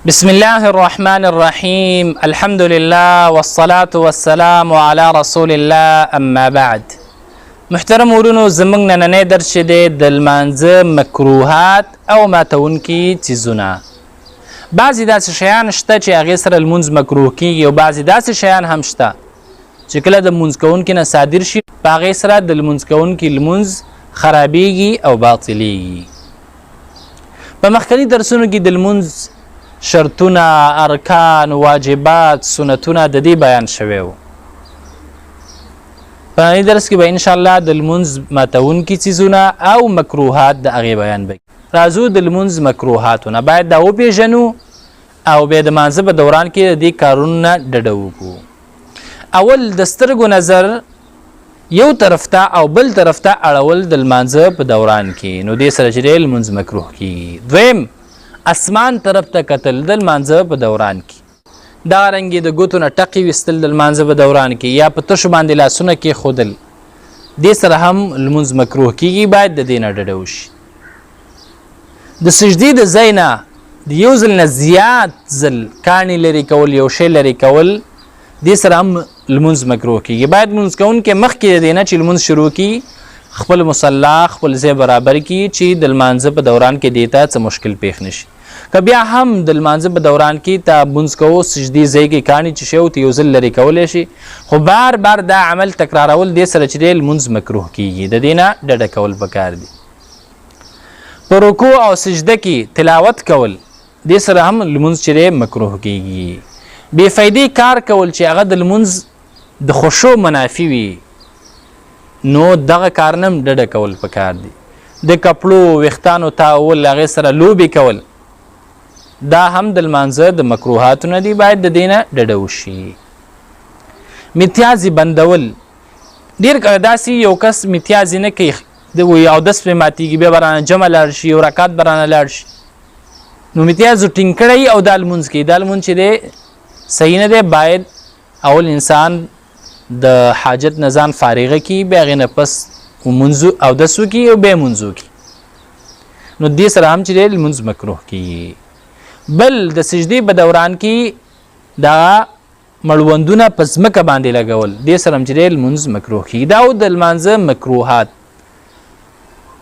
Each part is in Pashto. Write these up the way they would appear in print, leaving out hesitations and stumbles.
بسم الله الرحمن الرحیم الحمد لله والصلاة والسلام على رسول الله اما بعد. محترم ورونو، زمونږ نننی درس چې دی د لمانځه مکروهات او ماتوونکي څیزونه. بعضې داسې شیان شته چې هغې سره لمونځ مکروه کیږي، او بعضې داسې شیان هم شته چې کله د لمونځ کوونکي نه صادر شي، په هغې سره د لمونځ کوونکي لمونځ خرابیږي او باطلیږي. په مخکني درسونو کې د لمونځ شرطونه، ارکان، واجبات، سنتونه د دې بیان شوی وو. په ننني درس کې به انشاءالله د لمونځ ماتوونکي څیزونه او مکروهات د هغې بیان به راځو. د لمونځ مکروهاتونه باید دا وپېژنو او بیا د مانځه په دوران کې د دې کارونو نه ډډه وکړو. اول، د سترګو نظر یو طرف ته او بل طرف ته اړول د لمانځه په دوران کې، نو دې سره چې دی لمونځ مکروه کیږي. دویم، اسمان طرف ته کتل د لمانځه په دوران کې، دغه رنګې د ګوتو نه ټقې ویستل د لمانځه په دوران کې، یا په تشو باندې لاسونه کېښودل، دې سره هم لمونځ مکروه کیږي، باید د دې نه ډډه وشي. د سجدې د ځای نه د یو ځل نه زیات ځل کاڼي لرې کول، یو شی لرې کول، دې سره هم لمونځ مکروه کیږي. باید لمونځ کوونکی مخکې د دې نه چې لمونځ شروع کړي خپل مصلا، خپل ځای برابر کړي چې د لمانځه په دوران کې دې ته څه مشکل پېښ نه شي. که بیا هم د لمانځه په دوران کې ته لمونځ کوو، سجدې ځای کې کاڼي چې شی ته یو ځل لرې کولی شي، خو بار بار دا عمل تکرارول دې سره چې دی لمونځ مکروه کیږي، د دې نه ډډه کول پکار دي. په رکوع او سجده کې تلاوت کول دې سره هم لمونځ چې دی مکروه کیږي. بې فایدې کار کول چې هغه د لمونځ د خشوع منافي وي، نو دغه کار نه هم ډډه کول پکار دي. د کپړو ویښتانو تاول، هغې سره لوبې کول، دا هم د لمانځه د مکروهاتو نه دي، باید د دې نه ډډه وشي. متیازې بندول، ډېر کله داسې یو کس متیازې نه کوي، د وایي اودس پرې ماتېږي، بیا به رانه جمع لاړ شي، یو رکعت به رانه لاړ شي، نو متیازو ټینګ کړی او دا لمونځ کوي. دا لمونځ چې دی صحیح نه دی، باید اول انسان د حاجت نه ځان فارغه کړي، بیا هغې نه پس لمونځ اودس وکړي او بیا لمونځ وکړي، نو دې سره هم چې دی لمونځ مکروه کیږي. بل، د سجدې په دوران کې دا مړوندونه په ځمکه باندې لګول، دې سره هم چې دی لمونځ مکروه کیږي. دا و د لمانځه مکروهات.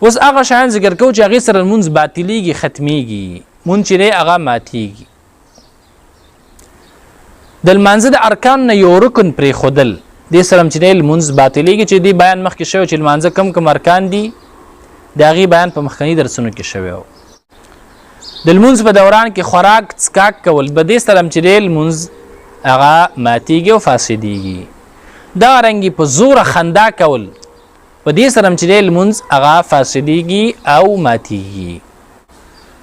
اوس هغه شیان ذکر کوو چې هغې سره لمونځ باطلیږي، ختمیږي، لمونځ چې دی هغه ماتیږي. د لمانځه د ارکان نه یو رکن پرېښودل، دې سره هم چې دی لمونځ باطلیږي، چې دې بیان مخکې شوی چې لمانځه کم کم ارکان دي، د هغې بیان په مخکني درسونو کې شوی و. د لمونځ په دوران کې خوراک څکاک کول، په دې سره هم چې دی لمونځ هغه ماتیږي او فاسدیږي. دغه رنګې په زوره خندا کول، په دې سره هم چې دی لمونځ هغه فاسدیږي او ماتیږي.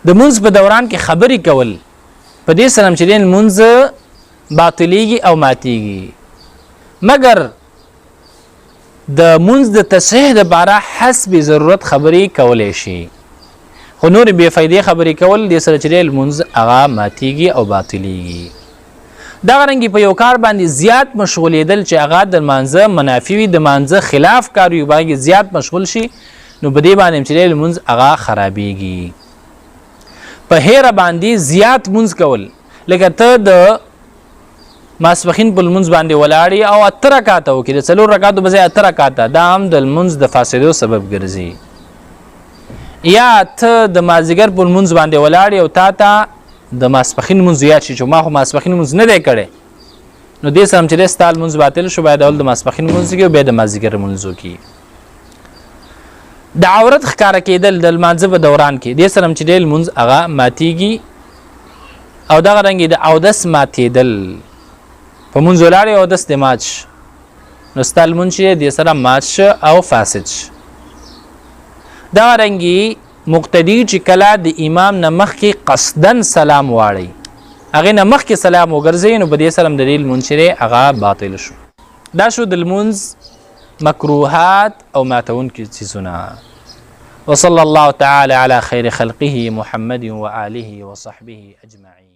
د لمونځ په دوران کې خبرې کول، په دې سره هم چې دی لمونځ باطلیږي او ماتیږي. مګر د لمونځ د تصحیح دپاره حسب ضرورت خبرې کولی شي، خو نورې بې فایدې خبرې کول دې سره چې دی لمونځ هغه ماتیږي او باطلیږي. دغه رنګې په یو کار باندې زیات مشغولېدل چې هغه د لمانځه منافي وي، د لمانځه خلاف کار وي، باندې زیات مشغول شي، نو په دې باندې هم چې دی لمونځ هغه خرابیږي. په هېره باندې زیات لمونځ کول، لکه ته د ماسپښین په لمونځ باندې ولاړ یې او 8 رکعته وکړې، د 4 رکعتو په ځای 8 رکعته، دا هم د لمونځ د فاسدو سبب ګرځي. یا ته د مازدیګر په لمونځ باندې ولاړ یې او تا ته د ماسپښین لمونځ یاد شي چې ما خو ماسپښین لمونځ نه دی کړی، نو دې سره هم چې دی ستا لمونځ باطل شو، باید اول د ماسپښین لمونځ وکړي او بیا د مازدیګر لمونځ وکړي. د عورت ښکاره کېدل د لمانځه په دوران کې، دې سره هم چې دی لمونځ هغه ماتیږي. او دغه رنګې د اودس ماتېدل، په مونځ ولاړ یې اودس دې مات شو، نو ستا لمونځ چې دی دې سره مات شو او فاسد شو. دغه رنګې مقتدي چې کله د امام نه مخکې قصداً سلام واړوي، هغې نه مخکې سلام وګرځوي، نو په دې سره هم د دې لمونځ چې دی هغه باطل شو. دا شو د لمونځ مکروهات او ماتوونکي څیزونه. وصلى الله تعالى على خير خلقه محمد وآله وصحبه أجمعين.